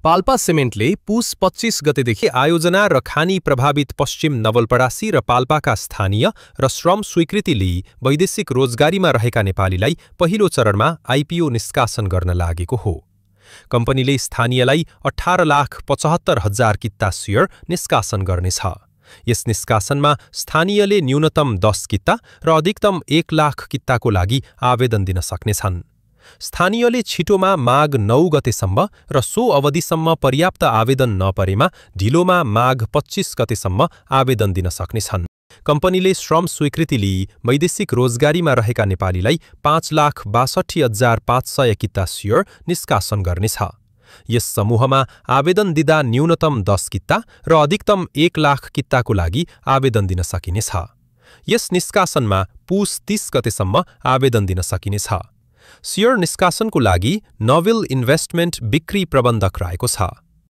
पाल्पा सिमेन्टले पुस 25 गतेदेखि आयोजना र खानी प्रभावित पश्चिम नवलपरासी र पाल्पाका स्थानीय र श्रम स्वीकृति लिई वैदेशिक रोजगारीमा रहेका नेपालीलाई पहिलो चरणमा आइपिओ निष्कासन गर्न लागेको हो। कम्पनीले स्थानीयलाई 18,75,000 किता सेयर निष्कासन गर्नेछ। यस निष्कासनमा स्थानीयले न्यूनतम 10 किता र अधिकतम 1 लाख किताको लागि आवेदन दिन सक्नेछन्। स्थानीयले छिटोमा माघ 9 गतेसम्म र सो अवधिसम्म पर्याप्त आवेदन नपरेमा ढिलोमा माघ 25 गतेसम्म आवेदन दिन सक्नेछन्। कम्पनीले श्रम स्वीकृति लिई वैदेशिक रोजगारीमा रहेका नेपालीलाई 5,62,500 किता सेयर निष्कासन गर्नेछ। यस समूहमा आवेदन दिँदा न्यूनतम 10 किता र अधिकतम 1 लाख किताको लागि आवेदन दिन सकिनेछ। यस निष्कासनमा पुस 30 गतेसम्म आवेदन दिन सकिनेछ। सेयर निष्कासनको लागि नोभेल इन्भेस्टमेन्ट बिक्री प्रबन्धक रहेको छ।